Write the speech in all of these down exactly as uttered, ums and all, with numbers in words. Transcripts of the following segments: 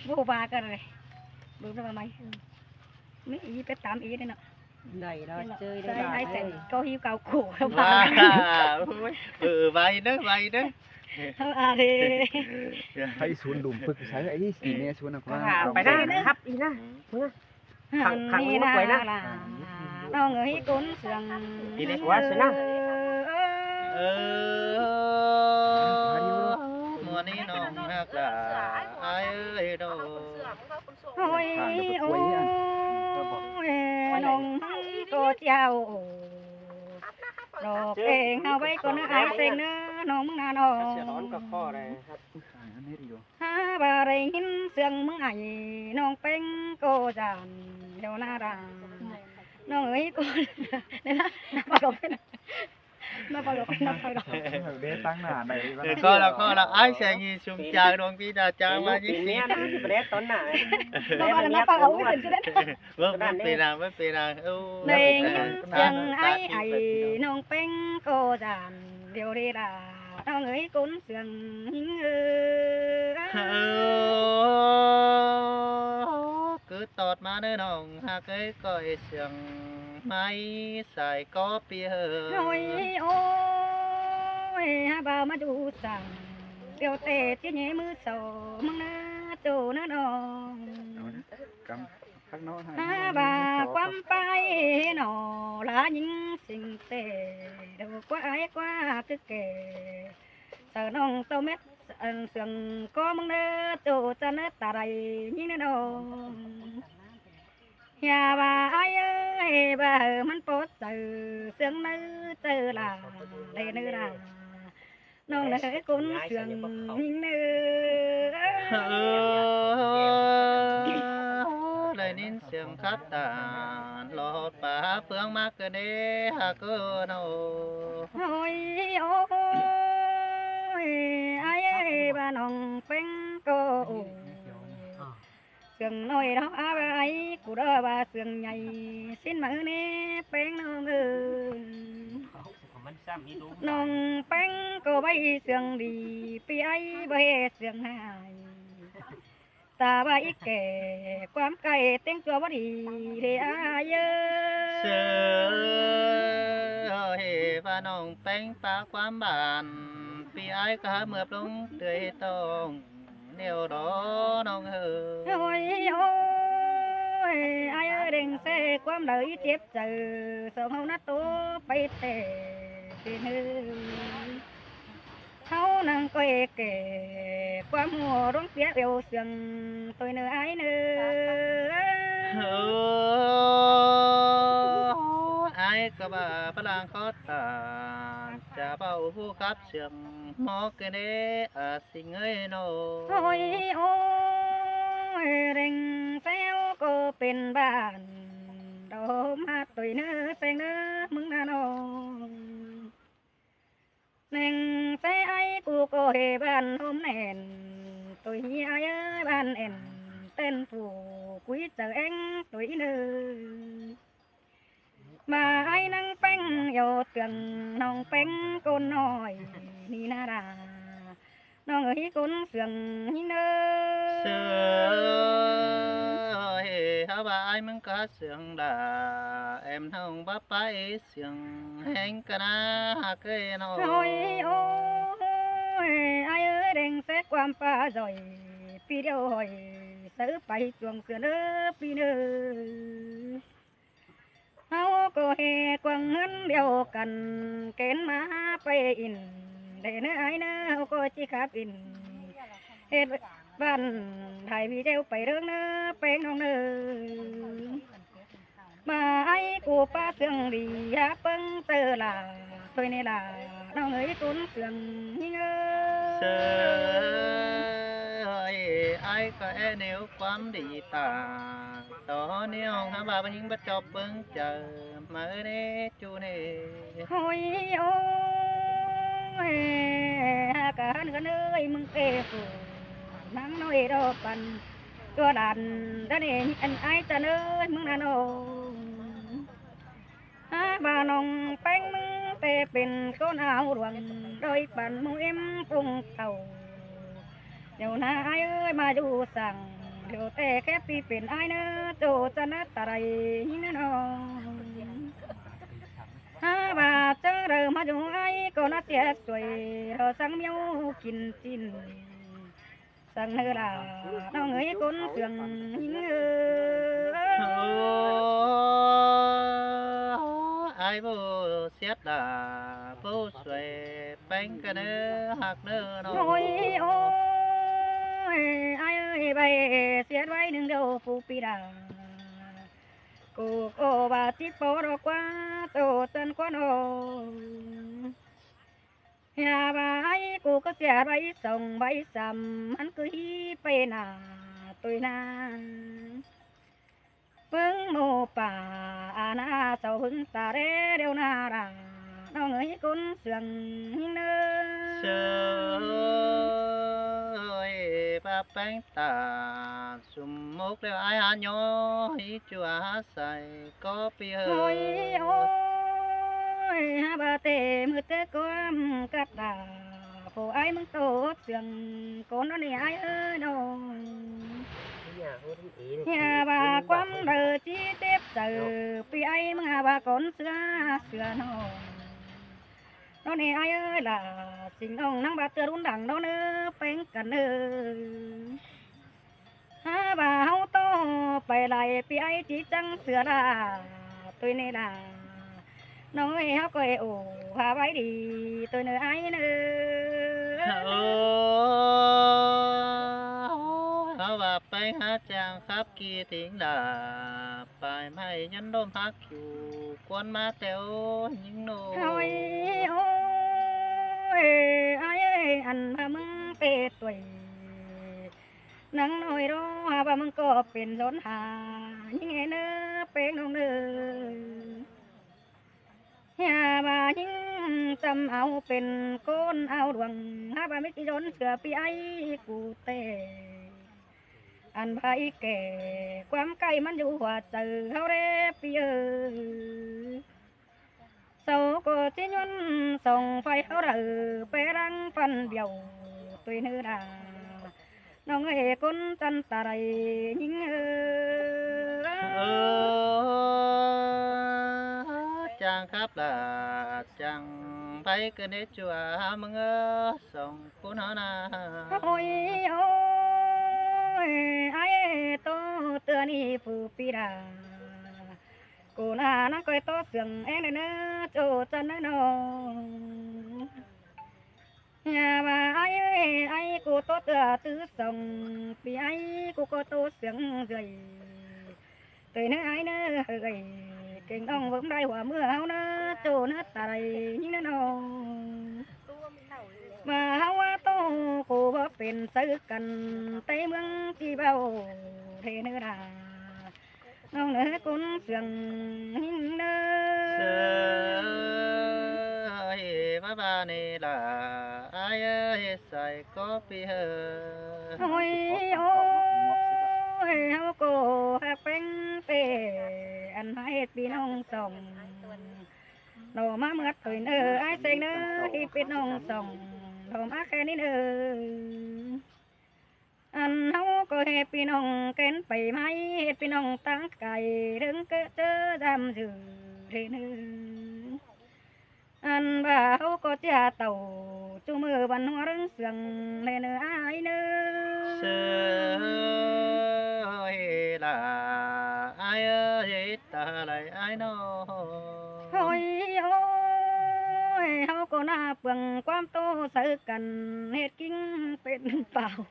Bố ba cái này. Bố nó mà mày. Mỹ ý biết tám ý đấy nọ. Đảy đó, Đấy nọ. Chơi đấy Sai đó. Ai sẻn có hiu cao khổ. Wow. Ôi, ừ, vay đó, vay đó. Không, à, thì ໄປສວນດຸມປຶກໃສ ໄອ້ສີແມ່ສວນນະ ໄປນະ ຄັບອີນະ ເມືອ ຂັง ขัง นี่ นี่ นะ ไว้นะ น้องเอ๋ยคนเสื่อง อีเล็กว่าสินะ เออ เมื่อนี้น้องฮักหลา อ้ายเอ้ยดอก โอ้ย โอ้ย น้องก็เจ้า ดอกเองเอาไว้ก่อนนะ อ้ายเซ็งเนอะ น้องมึงนะน้อง เสียร้อนกับพ่อเลยครับ หาบ่าได้ยินเสียงมึงไอ้ น้องแป้งก็ย่านเดี๋ยวนะดา น้องเอ๋ยคน เนี่ยนะ มาก่อน มาก่อน มาก่อน เดี๋ยวตั้งหน้าได้ เออ ก็แล้ว ก็แล้ว อ้ายแสงอีสุมจางดวงพี่ดาจางมา ปีนี้นะ ปีนี้ตอนไหน มาก่อน มาก่อน เอาไม่ถึงจะได้ เบิ่ง มันเป็นนาง มันเป็นนาง โอ้ ได้ยินเสียงไอ้ ไอ้น้องแป้งก็ย่านเดี๋ยวนี้ล่ะ น้องเอ๋ยคนเสียงหิงเอ๋ย เออ คือตอดมาเด้อน้องฮักเอ้ย ก็ไอ้เสียงไม้สายก็เปียเฮ้ย โอ้ย โอ้ย หาบ่ามาอยู่สั่ง เดี๋ยวเตะที่เหยียมือสองมึงนะโจนะน้อง เอานะ กำ ข้างนอกให้ หาบ่าความไปหนอ หลายิงสิ่งเตะ เดี๋ยวกว่าไอ้กว่าคือแก่ เสิร์น้องเต้าเม็ด อันเสียงก็มึงเด้อโจจะเนื้อตาไรยิงเด้อน้อง อย่าว่าไอ้เอ้ย ว่ามันปอดเจอเสียงเนื้อเจอหลา ได้เนื้อหลา น้องเอ้ยคนเสียงยิงเด้อ เออ ได้ยินเสียงคัดตาน หลอดป่าเฟืองมากเกินเด้ฮักเกินโอ้ โอ้ย โอ้ย ไอ้เอ้ย ว่าน้องแป้งก็โอ้ เสียงน้อยเนาะ อาไว้ กูเด้อว่าเสียงใหญ่ สิ้นมือนี้แป้งน้องเอ้ย น้องแป้งก็ไว้เสียงดี พี่ไอ้ไว้เสียงหาย แต่ว่าอีแก่ความไก่เต็งตัวบ่ดีเด้ออ้ายเอ้ย เสือเฮว่าน้องแป้งปาความบาน พี่อ้ายก็หาเมือบลงเดือยต้อง เดียวดอน้องเฮอ โอ้ย โอ้ย อ้ายเอ้ย เด้งเซ่ความเลยเจ็บใจ สองเฮานะโตไปแต่เป็นเฮอ เฮานั่งก็เอแก่ ความหัวร้องเปียเอวเสียง ตัวเนออ้ายเนอ เออ อ้ายก็ว่าพลังขอตาน จะเบาผู้ขับเสียง หมอเกเนอาสิงเอ้ยโน โอ้ย โอ้ย เร่งแซวก็เป็นบ้าน ดอกมาตัวเนอแซงเนอมึงนะน้อง เน่งเซไอกูก็เฮบ้านโฮมแน่น ตุยไอเอ้ยบ้านแอ่น เต้นผู้กุยเจอแองตุยเนอ มาไอ้นังแป้งโยเตืองน้องแป้งก้นน้อย นี่นาดา น้องเอ๋ยคนเสืองหิงเนอ เสือเฮาว่าอ้ายมึงก็เสืองด่า แอมน้องบ่ไปเสียงแฮงกะนาฮักเอ้ยน้อง โอ้ย โอ้ย อ้ายเอ้ย เด้งเสกความป่าจ่อย ปีเดียวหอย ซื้อไปจวงเสือเนอปีเนอ เฮาก็เฮกวางเงินเดียวกัน เกณฑ์มาไปอิน ได้เนออ้ายเนอ เฮาก็จิขับอิน เฮ็ดบ้านถ่ายวีเดียวไปเรื่องเนอแป้งน้องเนอ มาไอ้กูป้าเสืองดี หาเปิ้งเตอหล่า ถ้วยในหล่า น้องเอ๋ยคนเสืองยิงเอ๋ย เสือเอ๋ย อ้ายก็แอแนวความดีตา ตอนนี้ห้องหาบ่าบ่ยิงบ่จอบเบิ่งเจอ มาเอ้ยเน่จูเน่ โอ้ย โอ้ย หากะหันกันเอ้ย มึงเอ้ยกู นังน้อยดอกปัน ตัวหลานด้านเองอันอ้ายจะเอ้ย มึงนั่นโอ้ หาบ่าน้องแป้งมึงแต่เป็นคนเอาหลวง โดยปันหมู่เอ็มปรุงเต่า เดี๋ยวนะอ้ายเอ้ย มาอยู่สั่ง Chô ꞌtẹ khép ꞌpi pên ải ꞌnớ, chô chăn ꞌnớ ta đảy ꞌnhính ꞌnớ ꞌnọng. Hák ꞌva chắng đaư ꞌmá dú ải ꞌcọ ꞌnạ sia suối, ꞌlẹo săng ꞌmeo kin ꞌchịn. Săng ꞌnớ lả ꞌnọng ơi ꞌcốn Sương ꞌnhính ơi. Ải ꞌpộ siết lả ꞌpộ suối ꞌpéng ꞌcọ ꞌnớ ꞌhặc ꞌnớ ꞌnọng. Ôi ôi, ải ơi, ꞌvạy siết ꞌvạy ꞌnưng điêu phủ ꞌpi đa. ꞌCọ ꞌcọ ꞌva ꞌchí ꞌpo ꞌlọ ꞌquá tô chăn ꞌquá ꞌnọng. ꞌHia ꞌva ải ꞌcọ ꞌcọ sia ꞌvạy song ꞌvạy sam, ꞌmắn ꞌcọ ꞌhí pay nả tui ꞌnạ. ꞌPứng ꞌmô pả a ꞌnạ sau ꞌpứng ta đé điêu ꞌnạ đa. ꞌNọng ơi ꞌcốn Sương ꞌnhính ꞌnớ. Sương ơi, ꞌva ꞌpéng ta sum mốc ꞌlẹo ải hák ꞌnhó ꞌhí ꞌchua hák sai ꞌcọ ꞌpi ơi. Ôi ôi, hák ꞌva ꞌtẹ ꞌmự ꞌtẹ ꞌquám cắt đa. Phủ ải ꞌmứng tô Sương ꞌcốn ꞌnặn ꞌnị ải ơi ꞌnọng. ꞌHia ꞌva ꞌquám đaư ꞌchí chếp chaư ꞌpi ải ꞌmứng ꞌva ꞌcốn Sương Sương ꞌnọng. ꞌNọng ꞌnị ải ơi lả, sính ꞌnọng ꞌnăng ꞌva ꞌtưa ꞌlún đăng ꞌnọng ꞌnớ ꞌpéng căn ꞌnớ. Hák ꞌva ꞌháu ꞌtố pay lai ꞌpi ải ꞌchí chắng Sương lả tui ꞌnị lả. ꞌNọng ơi ꞌháu ꞌcọ ê ổ ha ꞌvạy đi tui ꞌnớ ải ꞌnớ. Ơ, ꞌháu ꞌva ꞌpéng hák chang khắp ꞌki thính lả. Pay ꞌmạy nhắn ꞌlốm hák kiu ꞌcốn ꞌmá ꞌtẹo ꞌnhính ꞌnọng. Ôi ôi, ải ơi, ăn ꞌva ꞌmứng ꞌtẹ ꞌtuối ꞌnăng ꞌnọi ꞌló, hák ꞌva ꞌmứng ꞌcọ pên dốn ha ꞌnhính ꞌnớ ꞌpéng ꞌnọng ꞌnớ. ꞌHia ꞌva ꞌnhính chăm au pên ꞌcốn au luông, hák ꞌva ꞌmí ꞌchí dốn Sương ꞌpi ải ꞌcọ ꞌtẹ. Ăn ꞌva ꞌi kẻ ꞌquám ꞌcạy ꞌmắn dú hua chaư ꞌháu đé ꞌpi ơi. Sau ꞌcọ ꞌchí ꞌnhuôn song phay ꞌháu đaư pé ꞌláng ꞌphắn bẻo tui ꞌnớ đa. ꞌNọng ơi ꞌcốn chăn ta đảy ꞌnhính ơi. Ơ, chang khắp lả chang pay ꞌcọ ꞌnê ꞌchua ꞌmứng ơ song ꞌcốn ꞌháu ꞌnạ. Ôi ôi, ải ơi, tô ꞌtưa ꞌnị phủ ꞌpi đa. ꞌCọ ꞌnạ ꞌnăng ꞌcoi tô Sương ꞌen ꞌnớ, chô chăn ꞌnớ ꞌnọng. ꞌHia ꞌva ải ơi, ải ꞌcọ tô ꞌtưa ꞌtứ song, ꞌpi ải ꞌcọ ꞌcọ tô Sương ꞌdới. Tui ꞌnớ ải ꞌnớ ơi, keng ꞌnọng ꞌvớm đai hua ꞌmưa ꞌháu ꞌnớ, chô ꞌnớ ta đảy ꞌnhính ꞌnớ ꞌnọng. ꞌVa ꞌháu ꞌva tô ꞌcọ ꞌva pên sáư căn, ꞌtẹ ꞌmướng ꞌchí báu thế ꞌnớ đa. ꞌNọng ꞌnớ ꞌcốn Sương ꞌnhính ꞌnớ. Sương ơi, ꞌva ꞌva ꞌnị lả, ải ơi, sai ꞌcọ ꞌpi ơi. Ôi ôi, ꞌháu ꞌcọ hák ꞌpéng ꞌtẹ, ăn ꞌmá ꞌhệt ꞌpi ꞌnọng song. ꞌNọ ꞌmá ꞌmứa tui ꞌnớ ải seng ꞌnớ, ꞌhịt ꞌpi ꞌnọng song, ꞌnọ ꞌmá khen ꞌnị ꞌnớ. Ăn ꞌháu ꞌcọ ꞌhế ꞌpi ꞌnọng kén pay ꞌmá, ꞌhế ꞌpi ꞌnọng táng cai ꞌlớng ꞌcớ ꞌchớ dăm dư ꞌlế ꞌnớ. Ăn ꞌva ꞌháu ꞌcọ ꞌchí ha tảu ꞌchu ꞌmự văn hóa ꞌlớng Sương ꞌlế ꞌnớ ải ꞌnớ. Sương ơi lả, ải ơi, ta đảy ải ꞌnọ. Ôi ôi, ꞌháu ꞌcọ ꞌnạ pương ꞌquám tô sáư căn ꞌhệt ꞌkính pên pảo.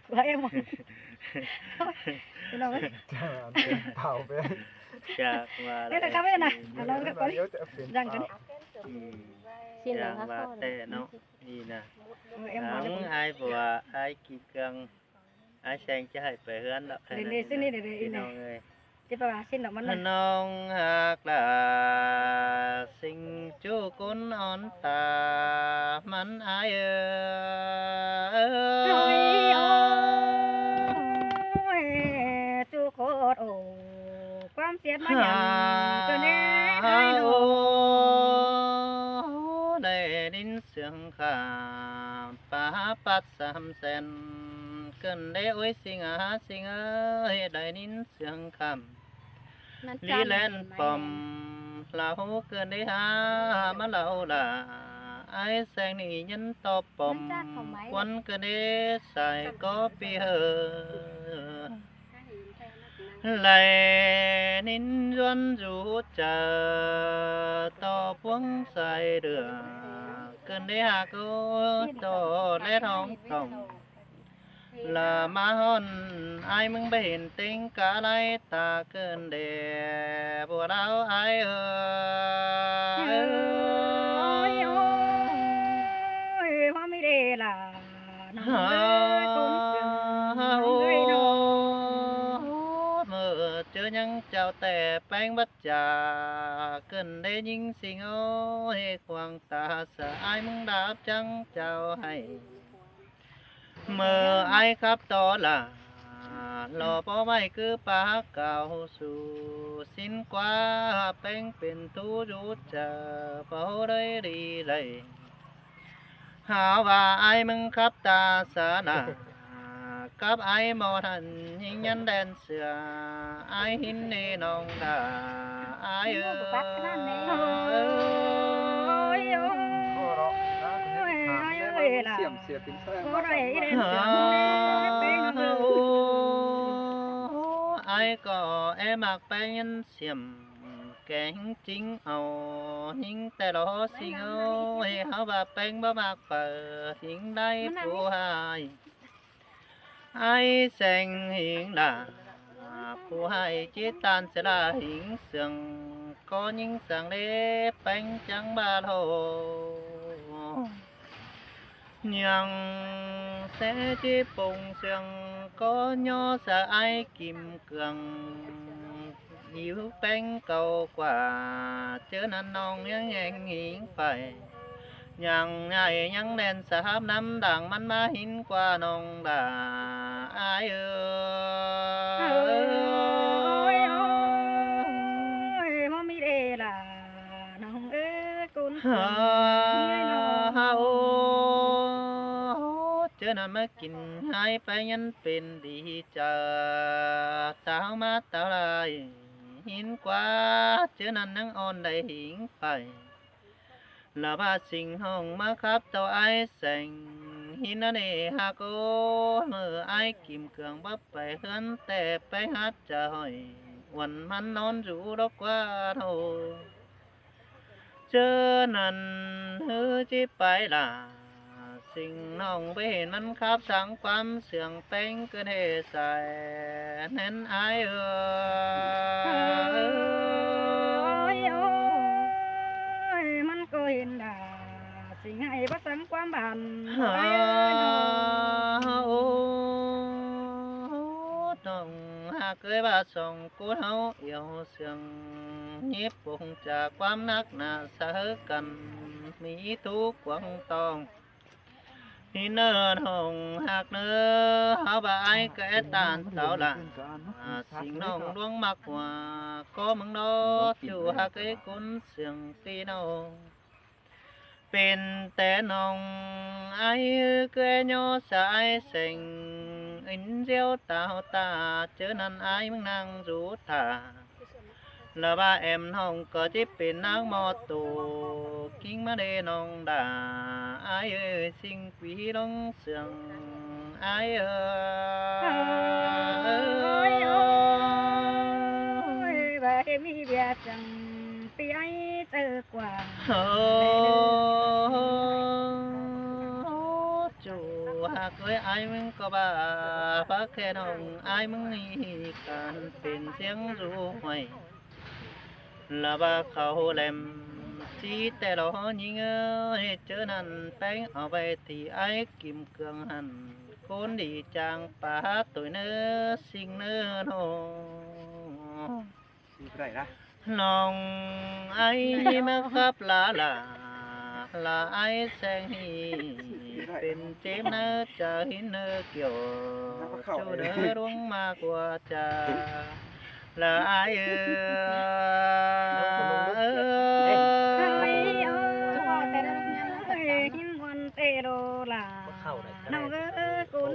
Của em. Ôi, ꞌpi ꞌnọng ơi. Chả ăn pên pảo pên. Chả ꞌva ꞌlế ꞌnạ, cắp ꞌlế ꞌnạ. Ăn ꞌnọng ꞌcọ ꞌcọ đi. Dăng ꞌcọ đi. Chả ꞌva ꞌtẹ ꞌnọng. ꞌNị ꞌnạ. Ôi, em bảo ꞌnọng ꞌcọ. Ải ꞌva ải ꞌki căng. Ải seng ꞌchí hảư pay ꞌhướn đảy. Đảy, đảy, ꞌnị ꞌnị, đảy, đảy, ꞌnị ꞌnọng ơi. Chếp ꞌva ꞌva ꞌsịn đảy ꞌmắn ꞌnạ. ꞌNọng ꞌhặc lả sính ꞌchu ꞌcốn ón ta ꞌmắn ải ơi. Ôi ôi, ꞌchu ꞌcốn ổ, ꞌquám siết ꞌmá nhẳn ꞌcọ ꞌnê ải ꞌnọng. Đảy ꞌnịn Sương khả pá pắt sam sen ꞌcợn đé ối ꞌsịn a ꞌsịn ơi, đảy ꞌnịn sương khăm ꞌlí ꞌlen pom. Lỏ ꞌcợn đé hák ꞌmá ꞌlẹo lả, ải seng ꞌnị ꞌnhắng ꞌto pom. ꞌCuốn ꞌcợn đé sai ꞌcọ pi ꞌhơ, lai ꞌnịn ꞌduốn dú chaư ꞌto ꞌphuống sai đưa. ꞌCợn đé hák ꞌcọ ꞌto ꞌlẹt ꞌhóng tỏng, lỏ ꞌmá ꞌhọn ải ꞌmứng báu hên ꞌtếng cá lai ta. ꞌCợn đé báu đao ải ơi. Ôi, ôi, hoa mi đê lả. ꞌMự ꞌchớ ꞌnhắng chao ꞌtẹ ꞌpéng bắt chả, ꞌcợn đé ꞌnhính ꞌsịn ơi, khuang ta sa ải ꞌmứng đáp chắng chao hảy. ꞌMự ải khắp ꞌto lả, lỏ báu ꞌvạy ꞌcứ pák cáo su, ꞌsịn ꞌquá ꞌpéng pên ꞌtú dú chaư, báu đảy đi đảy. Hảư ꞌva ải ꞌmứng khắp ta sa lả, cắp ải ꞌmo ꞌnặn ꞌnhính ꞌnhắn đen sưa, ải ꞌhịn ꞌnị ꞌnọng lả, ải ơi. Ôi, ôi, ôi, ôi, lả. Ải ꞌcọ é ꞌmặc ꞌpéng ꞌnhắng xiêm kéng chính au ꞌnhính ꞌtẹ lỏ ꞌsịn ơi, hảư ꞌva ꞌpéng báu ꞌmặc phaư ꞌhịn đảy pú ꞌhại. Ải seng ꞌhịn lả, pú ꞌhại ꞌchí ꞌtan sa lả ꞌhịn sương, ꞌcọ ꞌnhính sương đé ꞌpéng chắng ꞌva ꞌlẹo. ꞌNhắng ꞌsê ꞌchí pông sương ꞌcọ ꞌnhó sa ải Kim Cương, íu ꞌpéng cáu ꞌquá, ꞌchớ ꞌnặn ꞌnọng ꞌnhắng ꞌhẹng ꞌhịn pay. ꞌNhắng ꞌnhại ꞌnhắng đen sa háp ꞌnặm đang ꞌmắn ꞌmá ꞌhịn ꞌquá ꞌnọng lả, ải ơi. Ôi, ôi, hoa mi đê lả. ꞌNọng ơi, ꞌcốn sương ơi ꞌnọng. Ơ, ơ, ơ, ꞌchớ ꞌnặn ꞌmá kin ải ꞌpéng ꞌnhắng pên đi chaư, táo ꞌmá táo lai ꞌhịn ꞌquá, ꞌchớ ꞌnặn ꞌnhắng ón đảy ꞌhịn pay. Lỏ ꞌva ꞌsịn ꞌnọng ꞌmá khắp ꞌto ải seng, ꞌhịn ꞌnặn ꞌnị hák ꞌcọ, ꞌmự ải Kim Cương báu pay ꞌhướn ꞌtẹ ꞌpéng hák chaư hỏi, uôn ꞌmắn ꞌnón dú lốc ꞌquá thôi. ꞌChớ ꞌnặn ꞌhứ ꞌchí pay lả, ꞌsịn ꞌnọng báu hên ꞌmắn khắp sáng ꞌquám sương ꞌpéng ꞌcợn đé sai ꞌnặn ải ơi. Ôi, ôi, ôi, ꞌmắn ꞌcọ hên lả, ꞌsịn ꞌhại báu sáng ꞌquám bản ải ơi ꞌnọng. Ơ, ơ, ꞌnọng hák ơi, ꞌva song ꞌcốn ꞌháu iẻo sương, ꞌnhíp pông chả ꞌquám nắc nả sa hớ căn, ꞌmí ꞌtú quăng tong. ꞌHịn ꞌnớ ꞌnọng hák ꞌnớ, hảư ꞌva ải ꞌcọ é ꞌtan táo lả, ꞌsịn ꞌnọng ꞌluống ꞌmặc ꞌquá, ꞌcọ ꞌmứng đó ꞌchu hák ơi ꞌcốn sương ꞌpi ꞌnọng. Pên té ꞌnọng ải ꞌcọ é ꞌnhó sa ải seng, ꞌín ꞌdiếu táo ta, ꞌchớ ꞌnặn ải ꞌmứng ꞌnăng dú thả. Lỏ ꞌva ẻm ꞌnọng ꞌcọ ꞌchí pên ꞌnáng ꞌmo tô, ꞌkính ꞌmá đê ꞌnọng đả, ải ơi, ꞌsịn quí ꞌluống sương, ải ơi. Ôi, ôi, ꞌva hên ꞌmí ꞌviạk chắng ꞌpi ải ꞌtớ ꞌquá. Ơ, ꞌchu hák ơi, ải ꞌmứng ꞌcọ ꞌva, ꞌva khen ꞌnọng ải ꞌmứng ꞌnị, căn pên ꞌsiếng dú hoai. Lỏ ꞌva khảu lem ꞌchí ꞌtẹ lỏ ꞌnhính ơi, ꞌchớ ꞌnặn ꞌpéng au ꞌvạy ti ải Kim Cương hẳn, ꞌcốn đi chang pá ꞌtội ꞌnớ, ꞌsịn ꞌnớ ꞌnọng. ꞌNọng ải ꞌmá khắp lả lả, lả ải seng ꞌnị, pên chếp ꞌnớ chaư ꞌhịn ꞌnớ kiẻo, ꞌchu ꞌnớ ꞌluống ꞌmá ꞌquá chaư. Lả ải ơi. Ôi, ôi, ôi, ꞌhịn ꞌmuôn ꞌtẹ ꞌlạ lả. ꞌNọng ơi, ꞌcốn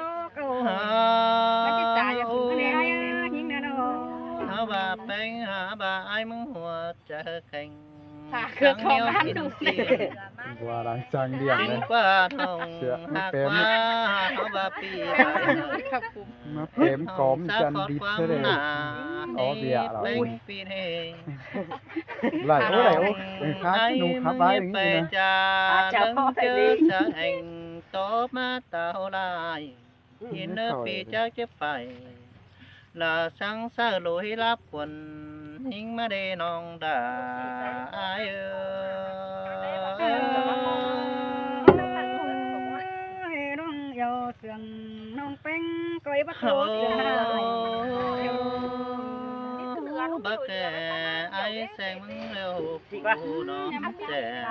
tó câu. Hả? Bác chứ chả giờ cũng cái này hay á, những đứa đâu. Hả bà Peng, hả bà ai mừng hùa chả khen. Hả, cứ không ăn đủ. Bua đang chăng điểm đấy. Chính qua thông, hả qua, hả bà pi. Khắp cùng. Má pem cóm chăn đi thế này. Ó bịa rồi. Ui. Đảy ố, đảy ố. Ê, khá nụ khá bái đi nè. Chà, lưng chớ sa hèn tó má tao lai. Yên nơ pi chắc chứ phải. Là sáng sa lối lắp quần. Hính má đê nong đà ai ơ. Ôi, nong yau sương nong peng coi bắt hốt. Bác kẻ ai seng mưng lêu hụ nong chè.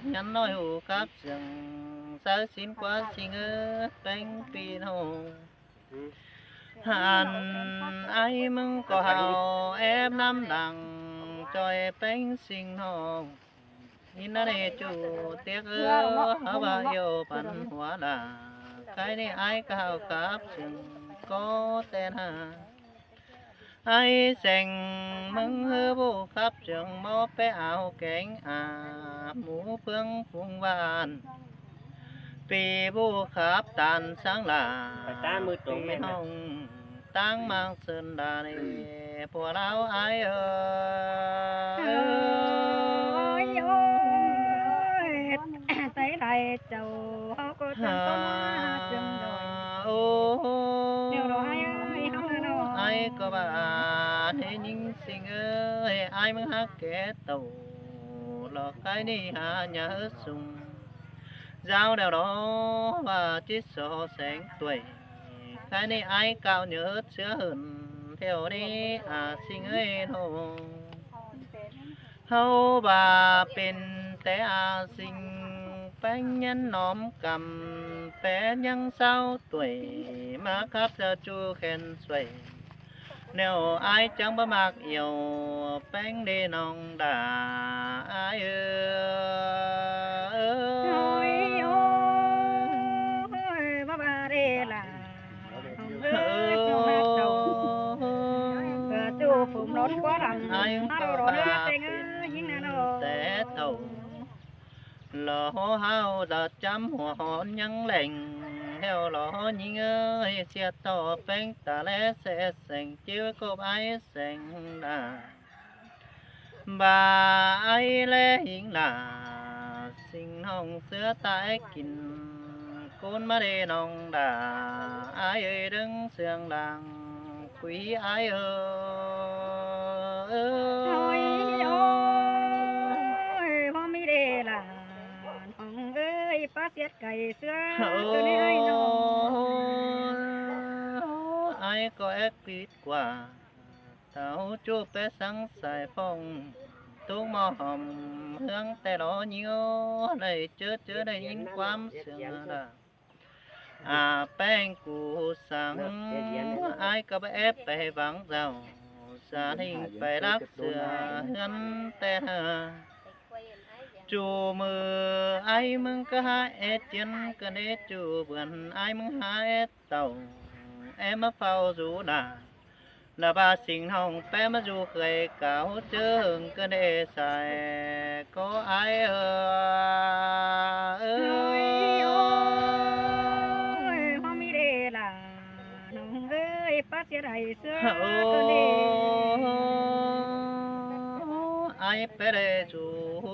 Nhắn nói hụ cắp sương. Sa xin quá xin ơ peng pi nong. Hẳn ai mưng có hào ép năm đằng. Choi peng sinh nong. Ín nă nê chủ tiệc ơ, hả bà yêu bắn hóa là, cái nê ai cào cáp sương có tên hà. Ai seng mưng hơ bộ khắp sương mô pé áo kéng à, mũ phương phung vạn. Pì bộ khắp tàn sáng là, phải ta mưa trống pì mệt mệt. Hồng. Tang mang sơn đà nê, pua lao ai ơ. Ôi, ôi, tay lai châu, hó có chân con hoa sương rồi. Ô, nêu đó ai ơi, hó là đâu. Ai có bà nê nhính sinh ơi, ai mưng hắc kẻ tàu, lọ cái nê hà nhà sung. Giao đèo đó và chết so sánh tuổi. Cái nê ai cao nhớ sứa hơn theo đi à sinh ơi nô. Hâu bà pên té à sinh pén nhắn nóm cầm pé nhăng sáu tuổi. Mà khắp ra chu khen xuẩy. Nếu ai chẳng bá mạc yêu pén đi nông đà ai ơi. Ôi, ôi, bá bà đi là. Ơ, chu phung lót quá đằng. Ai hao đó nữa, tên ơi, những nè nó. Té tàu. Lỏ hao giọt chấm hua hòn nhăng lẻng. Theo lỏ nhính ơi, sia tỏ peng ta lẽ sẽ sành chiếu cộp ai sành đà. Bà ai lẽ hính là, sinh hồng sứa ta ếch kín, cốn má đê nòng đà, ai ơi đứng sương làng, quý ai ơi. Ôi, ôi, hôm đê là, hồng ơi, bá siết cày sứa, tôi đi ai nòng. Ai có ép kín. Quà táo chụp pé sáng sài phong, túc mò hòm hương tè ló nhíu, đảy chớ chớ đảy in quám sương đà. À, peng cú sáng, ai cà bá ép pè vắng giàu, gia đình pè đắc sửa hương tè hà. Chu mưa ai mưng cá há ết chiến, cơn ết chu vườn ai mưng há ết tàu, em má phao rú đà. Là ba sinh hồng pé má du khơi cáo chớ hưng cơn ê sai có ai ơ. Ơi ơi, hôm đi đê là nông ơi, bá siết ai sứa cơn ê. Ai pé đê chu